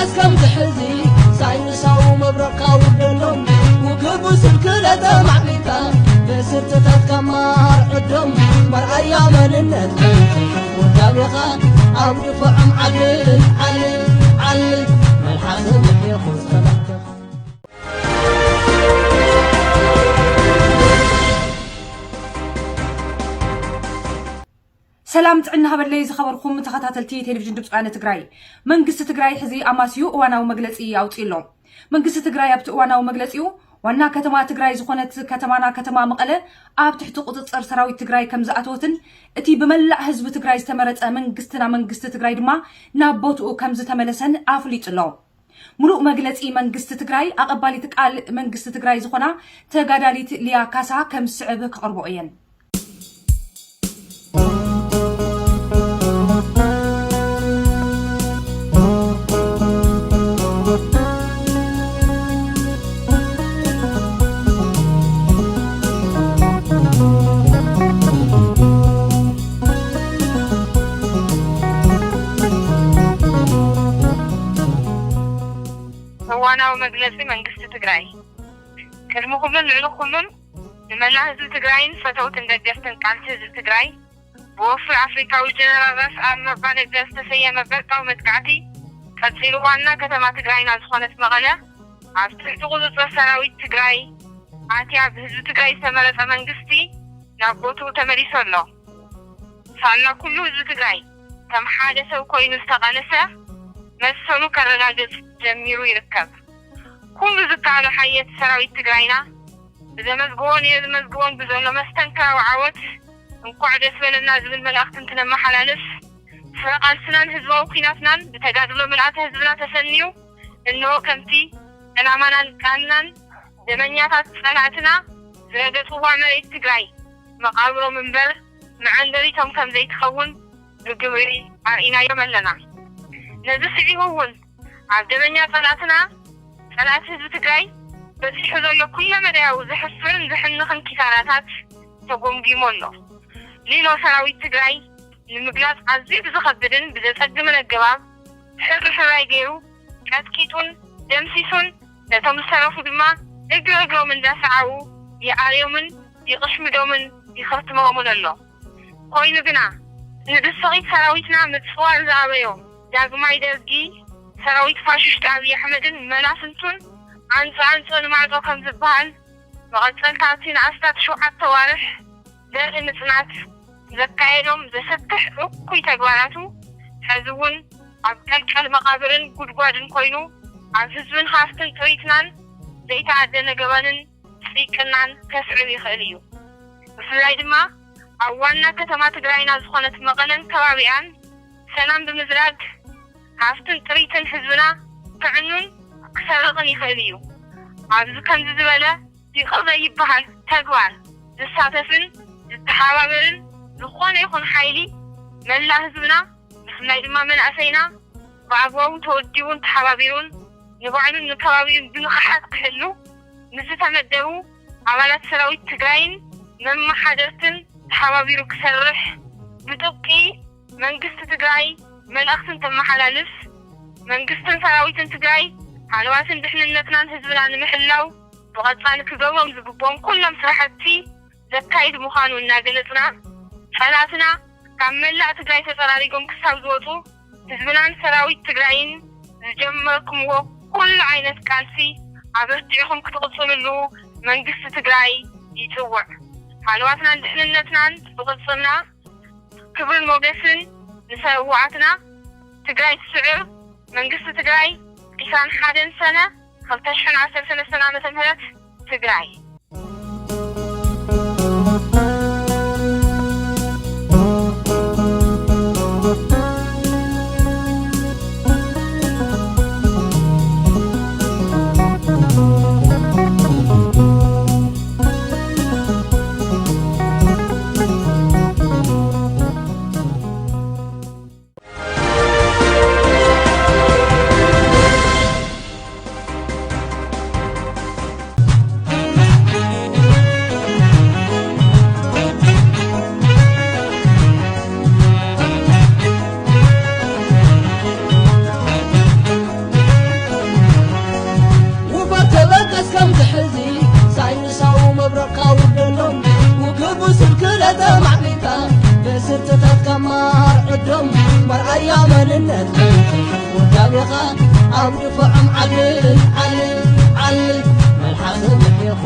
እስከም ዝሕዚ ሳይንሳዊ መብረቕካ ውደሎም፣ ውግብ ስልክለተ ማዕቢልካ ብስርትታት ከማር ዕዶም፣ መርኣያ መንነት ውዳቤኻ ኣብ ድፍዖም ዓልል ዓልል ዓልል፣ መልሓስ ምሕኹ ዝኸላተኻ። ሰላም ጥዕና ሃበለይ ዝኸበርኩም ተኸታተልቲ ቴሌቪዥን ድምፂ ወያነ ትግራይ። መንግስቲ ትግራይ ሕዚ ኣማስዩ እዋናዊ መግለፂ ኣውፂኡ ኣሎ። መንግስቲ ትግራይ ኣብቲ እዋናዊ መግለፂኡ ዋና ከተማ ትግራይ ዝኾነት ከተማና ከተማ መቐለ ኣብ ትሕቲ ቁፅፅር ሰራዊት ትግራይ ከም ዝኣተወትን እቲ ብመላእ ህዝቢ ትግራይ ዝተመረፀ መንግስትና መንግስቲ ትግራይ ድማ ናብ ቦትኡ ከም ዝተመለሰን ኣፍሊጡ ኣሎ። ሙሉእ መግለፂ መንግስቲ ትግራይ ኣቐባሊት ቃል መንግስቲ ትግራይ ዝኾና ተጋዳሊት ሊያ ካሳ ከም ዝስዕብ ከቕርቦ እየን። እዋናዊ መግለፂ መንግስቲ ትግራይ። ቅድሚ ኩሉን ልዕሊ ኩሉን ንመላእ ህዝቢ ትግራይን ፈተውትን ደገፍትን ቃልሲ ህዝቢ ትግራይ ብወፍሪ ኣፍሪካዊ ጀነራል ራስ ኣሉላ ኣባ ነጋ ዝተሰየመ በርቃዊ መጥቃዕቲ ቀፂሉ ዋና ከተማ ትግራይና ዝኾነት መቐለ ኣብ ትሕቲ ቁፅፅር ሰራዊት ትግራይ ኣትያ ብህዝቢ ትግራይ ዝተመረፀ መንግስቲ ናብ ቦትኡ ተመሊሱ ኣሎ። ሳላ ኩሉ ህዝቢ ትግራይ ከም ሓደ ሰብ ኮይኑ ዝተቓለሰ መሰሉ ከረጋግፅ ጀሚሩ ይርከብ። ኩሉ ዝከኣሎ ሓየት ሰራዊት ትግራይና ብዘመዝግቦን የዝመዝግቦን ብዘሎ መስተንክራዊ ዓወት እንኳዕ ደስ በለና ዝብል መልእኽቲ እንትነመሓላልፍ፣ ስረ ቃልስናን ህዝባዊ ኲናትናን ብተጋድሎ ምልኣተ ህዝብና ተሰንዩ እንሆ ከምቲ ዕላማናን ቃልናን ደመኛታት ጸላእትና ዝረገጽዋ መሬት ትግራይ መቓብሮም እምበር መዐንደሪቶም ከም ዘይትኸውን ብግብሪ ኣርኢናዮም ኣለና። ነዚ ስዒቡ እውን ኣብ ደመኛ ጸላእትና፣ ጸላእቲ ህዝቢ ትግራይ በጺሑ ዘሎ ኩለመዳያዊ ዘሕፍርን ዘሕንኽን ኪሳራታት ተጎምጒሙ ኣሎ። ሊሎ ሰራዊት ትግራይ ንምግላጽ ኣዝዩ ብዝኸብድን ብዘጸግምን ኣገባብ ሕርሕራይ ገይሩ ቀጥቂጡን ደምሲሱን ነቶም ዝተረፉ ድማ እግሪ እግሮም እንዳሰዓቡ ይኣርዮምን ይቕሽምዶምን ይኸትሞምን ኣሎ። ኮይኑ ግና ንድስቒት ሰራዊትና ምጽዋር ዝኣበዮ ዳግማይ ደርጊ ሰራዊት ፋሽስት ኣብይ ኣሕመድን መላፍንቱን ኣንጻ ኣንጻ ንማዕጾ ከም ዝበሃል መቐጸልታ ኣብቲ ንኣስታት ሸውዓተ ኣዋርሕ ዘርኢ ምጽናት ዘካየዶም ዘሰክሕ እኩይ ተግባራቱ ሕዚ እውን ኣብ ቀልቀል መቓብርን ጉድጓድን ኮይኑ ኣብ ህዝብን ሃፍትን ጥሪትናን ዘይተኣደነ ገበንን ስይቅናን ከስዕብ ይኽእል እዩ። ብፍላይ ድማ ኣብ ዋና ከተማ ትግራይና ዝኾነት መቐለን ከባቢኣን ሰላም ብምዝራግ ሃፍትን ጥሪትን ህዝብና ክዕኑን ክሰርቕን ይኽእል እዩ። ኣብዚ ከምዚ ዝበለ ይቕር ዘይበሃል ተግባር ዝሳተፍን ዝተሓባበርን ዝኾነ ይኹን ሓይሊ መላእ ህዝብና ብፍላይ ድማ መናእሰይና ብኣግባቡ ተወዲቡን ተሓባቢሩን ንባዕሉን ንከባቢኡን ብንቕሓት ክሕሉ ምስ ዝተመደቡ ኣባላት ሰራዊት ትግራይን መመሓደርትን ተሓባቢሩ ክሰርሕ ብጥብቂ መንግስቲ ትግራይ መልእኽቲ እንተመሓላልፍ መንግስትን ሰራዊትን ትግራይ ሃለዋትን ድሕንነትናን ህዝብና ንምሕላው ብቐፃሊ ክገብሮም ዝግቦም ኩሎም ስራሕቲ ዘካይድ ምዃኑ እናገለፅና፣ ጸላእትና ካብ መላእ ትግራይ ተጸራሪጎም ክሳብ ዝወፁ ህዝብናን ሰራዊት ትግራይን ዝጀመርኩምዎ ኩሉ ዓይነት ቃልሲ ኣበርቲዕኹም ክትቕፅልሉ መንግስቲ ትግራይ ይፅውዕ። ሃለዋትናን ድሕንነትናን ብቕፅልና ክብርን ሞገስን ንሰውኣትና። ትግራይ ትስዕር። መንግስቲ ትግራይ ዕስራን ሓደን ሰነ ክልተ ሽሕን ዓሰርተ ሰለስተን ዓመተ ምህረት ትግራይ። ስርትታት ካብ ማር ዕዶም መርኣያ መንነት ውዳቤኻ ኣብ ድፋዖም ዓል ዓል ዓል መልሓስ ምሒኹ